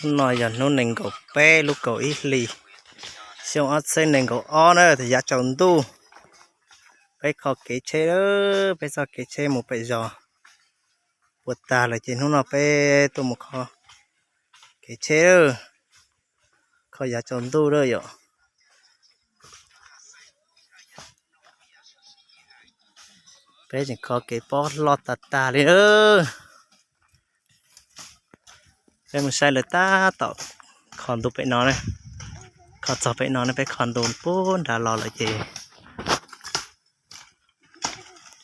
Hnub no yog hnub nees nkaum peb lub kaum ib hlis, xyoo ob txhiab nees nkaum ob na, yav tsaus ntuj. Peb kho kev tsheb, peb txoj kev tsheb mus pem zos puas tag lawm ces hnub no peb tuaj mus kho kev tsheb, kho yav tsaus ntuj lawm yom. Peb tseem kho kev pob loj tag tag li na. Peb mus saib lawv tab tom kho ntu pem no, kho txog pem no ne, peb kho ntu puag nrad los lawm ces,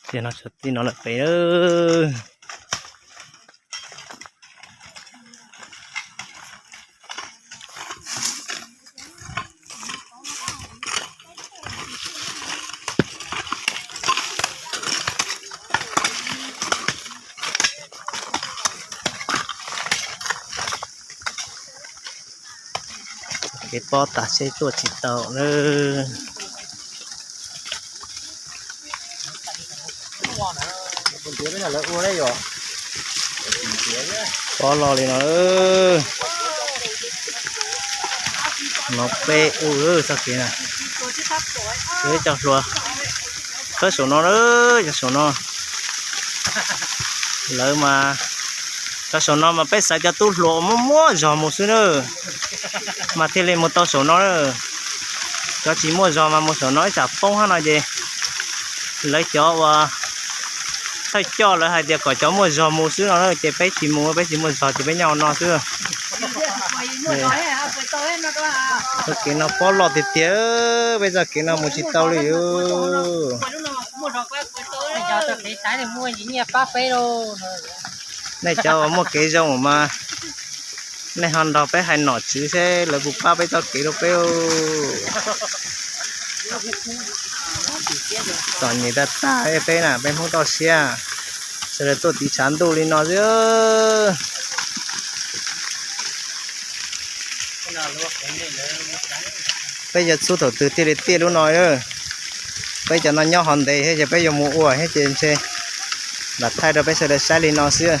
ces no sawv tib no lawm pem. Kev pob tas seb tuaj tsis tau lawm. Pob loj li no. No peb ua txoj kev na. Cov hluas, cov saum no, cov saum no, lawv mas, cov saum no mas peb xaiv cov tub hluas uas muaj muaj zog mus xwb na, mas thiaj li mus tau saum no. Cov tsis muaj zog mas mus saum no ib tsam poob hab no ces lawv cov uas thawj coj lawv hais tias kom cov muaj zog mus xwb no ces peb tsis mus, peb tsis muaj zog ces peb nyob no xwb. Txoj kev no pob loj tiag tiag, peb txoj kev no mus tsis tau li. Nej cov uas muaj kev zoo mas nej ho nrog peb hais nom tswv seb lawv puas pab peb txoj kev rau peb. Txom nyem tag tag peb na, peb Hmoob toj siab, sawv daws tuaj tiv tshav ntuj li no xwb. Peb yog txhub thaum twg thiaj li tiaj lub no. Peb cov no nyob hov ntev thiab ces peb yuav mus ua thiab ces ntshe lam thaij rau peb sawv daws saib li no xwb.